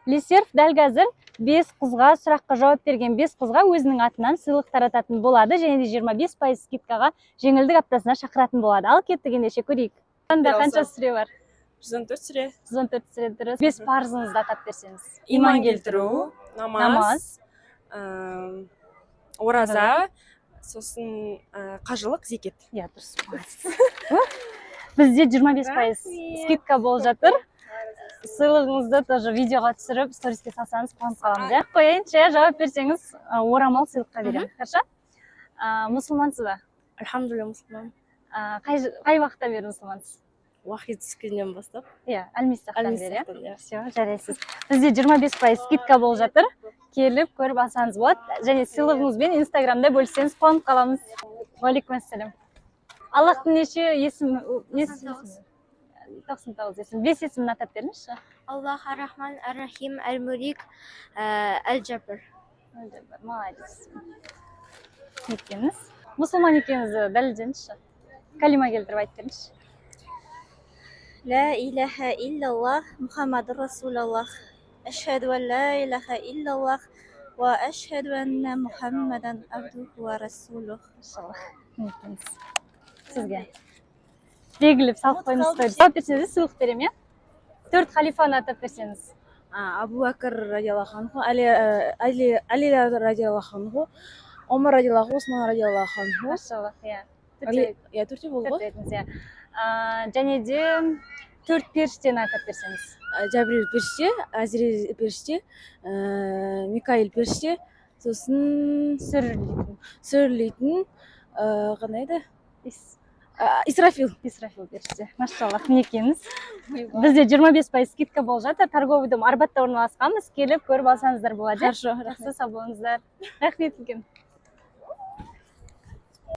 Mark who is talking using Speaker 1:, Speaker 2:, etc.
Speaker 1: Лисерв дәл қазір бес қызға, сұраққа жауап берген бес қызға өзінің атынан сыйлық тарататын болады және де 25% скидкаға жеңілдік аптасына шақыратын болады. Ал кеттік ендеше, көрейік. Құранда қанша сүре бар?
Speaker 2: 114 сүре.
Speaker 1: 114 сүре, дұрыс. Бес парызыңызды атап берсеңіз.
Speaker 2: Иман келтіру, намаз,
Speaker 1: намаз,
Speaker 2: ораза, сосын қажылық, зекет.
Speaker 1: Иә, дұрыс, молодец. Бізде 25% скидка болып жатыр. Сыйлығыңызды тоже видеоға түсіріп, сториске салсаңыз, қуанып қаламыз, иә. Қояйыншы, иә, жауап берсеңіз, орамал сыйлыққа беремін. Хорошо? Мұсылмансыз ба?
Speaker 3: Альхамдулилля, мұсылман.
Speaker 1: Қай уақыттан бері мұсылмансыз?
Speaker 3: Уахи түскеннен бастап.
Speaker 1: Иә, әлмисақтан бері, иә.
Speaker 3: Әлмисақтан, иә.
Speaker 1: Все, жарайсыз. Бізде 25% скидка болып жатыр, келіп көріп алсаңыз болады және сыйлығыңызбен Инстаграмда бөліссеңіз, қуанып қаламыз. Уағалейкум ассалам. Аллахтың неше есімі, несі? 99 есім. Бес есімін атап беріңізші.
Speaker 4: Аллах: Ар-Рахман, Ар-Рахим, Әл-Мүлік, Әл-Жаббар.
Speaker 1: Молодец. Неткеніңіз, мұсылман екеніңізді дәлелдеңізші, калима келтіріп айтып беріңізші.
Speaker 4: Ла илаха иллаллах, Мухаммаду Расулаллах. Ашхаду ан ла илаха иллаллах ва ашхаду анна Мухаммадан абдуху ва расулух.
Speaker 1: Машаллах. Неткеніңіз, сізге белгілеп салып қойыңыз. Жауап берсеңіз, сыйлық беремін, иә. Төрт халифаны атап берсеңіз.
Speaker 3: Абу Бәкір радиаллаху анху, Али радиаллаху анху, Омар радиаллаху, Осман радиаллаху анху.
Speaker 1: Машаллах, иә.
Speaker 3: Али, иә, төртеу болды
Speaker 1: Төрт
Speaker 3: ғой.
Speaker 1: дедіңіз, иә. Және де төрт періштені атап берсеңіз.
Speaker 3: Жәбірел періште, Әзірел періште, Микаил періште, сосын
Speaker 1: сүрлейтін.
Speaker 3: Сүрлейтін, қандай еді?
Speaker 1: Ис-
Speaker 3: Исрафил.
Speaker 1: Исрафил періште. Машаллах, мінекейіңіз. Бізде 25% скидка болып жатыр. Торговый дом Арбатта орналасқанбыз, келіп көріп алсаңыздар болады, иә.
Speaker 3: Хорошо.
Speaker 1: Жақсы, сау болыңыздар, рахмет үлкен.